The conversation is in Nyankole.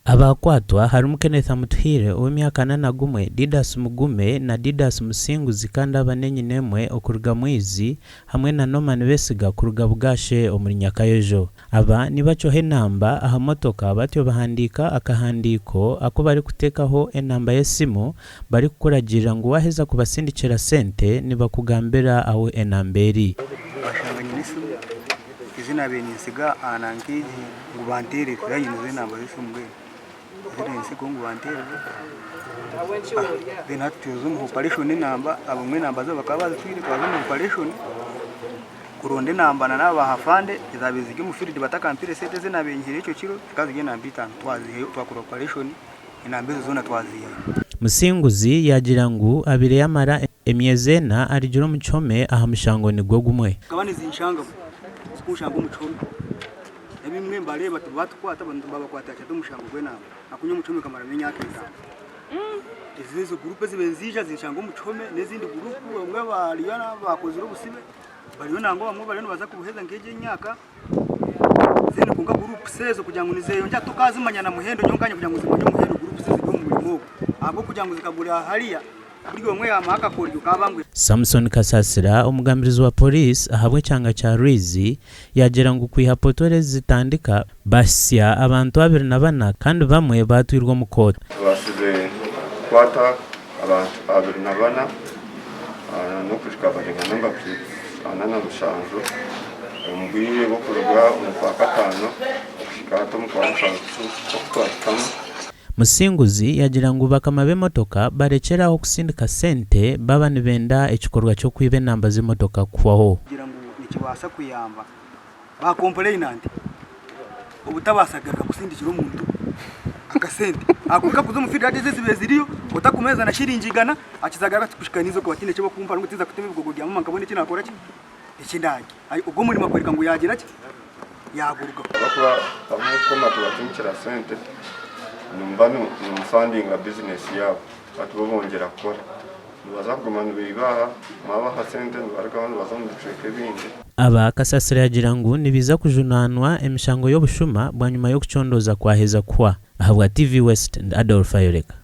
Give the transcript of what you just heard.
Abaakwatwa harimu Kenneth Amutuhaire ow'emyaka 41, Didas Mugume na Didas Musinguzi kandi aba n'enyina-emwe okuruga Mwizi hamwe na Norman Besiga kuruga Bugashe omuri Nyakayojo. Aba nibacwaho enamba aha motoka batyo bahandiika akahandiiko aku barikuteekaho enamba y'esimu barikukuragiirira ngu waaheza kubasindikira sente nibakugambira ahu enamba eri. Bashanga nyine esimu ezi naabaire nintsiga aha nanka egi ngu banteerere reero nyine enamba z'esimu mbwenu ezi naabaire nintsigaho ngu banteerere then hati tuza omu operation enamba abamwe enamba zaabo bakaba bazitwire twaza omu operation kuronda enamba na n'aba afande ezaabaire ziri omu field batakampaire esente ezi naabaire nyihire ekyo kiro zikaba ziri enamba itaano twazihayo twakora operation enamba ezo zoona twazihayo. Musinguzi yaagira ngu abaire yamara emyezi ena arigire omu kihome aha mushango nigwo gumwe. Zikaba nizinshangamu, zikunshanga omu kihome. Ebimwe mbareeba tibatukwata babakwatira kyata omushango gw'enamba. Ahakuba nyowe omu kihome nkamaramu emyaka etaano. Ezo ezo gurupu ezibaire niziija zinshanga omu kihome n'ezindi gurupu abamwe bariyo abakozire obusibe bariyo nangwa abamwe bariyo nibaza kubuheza nk'egi emyaka. Then kwonka groups ezo kugira ngu nizeyongyera tokazimanya na muhendo nyowe nkanye kugira ngu zimanye omuhendo groups eziri omu murimo ogu ahabw'okugira ngu zikagurira hariya buri omwe yamuha akakoryo kaba ngu. Samson Kasasira, omugambirizi wa Police ahabw'ekyanga kya Rwizi yaagira ngu kwiha potwero ezi zitandika, bahitsya abantu 24 kandi bamwe baatwirwe omu kooti. Tubaasize kukwata abantu 24 n'okuhika bari namba 47 omu bwire bw'okuruga omu Kwakataano okuhika hati omu Kwamushanju oku twahikamu. Musinguzi yagira ngu bakama b'emotoka barekyere aho kusindika sente baaba nibenda ekikorwa ky'okwiba enamba z'emotoka kuhwaho. Kugira ngu nikibaasa kuyamba ba complainant obutabaasa kugaruka kusindikira omuntu akasente ahakuba nkakuza omu field hati ezi ezibaire ziriyo otakumeza na shiringi igana akizagaruka ati kuhika nizooba tihaine eki bakumpa ngu tinza kutema ebigogo bya mama nkabona eki nakora ki eki ndarya ogwo omurimo kworeka ngu yagira ki yagurugaho. Ahabw'okuba abamwe kukoma tubacumikira sente nimuba nimufandinga bizinesi yaabo hati bo bongyera kukora. Nibaza kuguma nibaiba aha, mwabaha sente nibarugaho nibaza omu bicweka ebindi. Aba, Kasasira yagira ngu nibaija kujunaanwa emishango y'obushuma bwanyima y'okucondooza kwaheza kuhwa. Ahabwa TV West, ndi Adolf Ayoreka.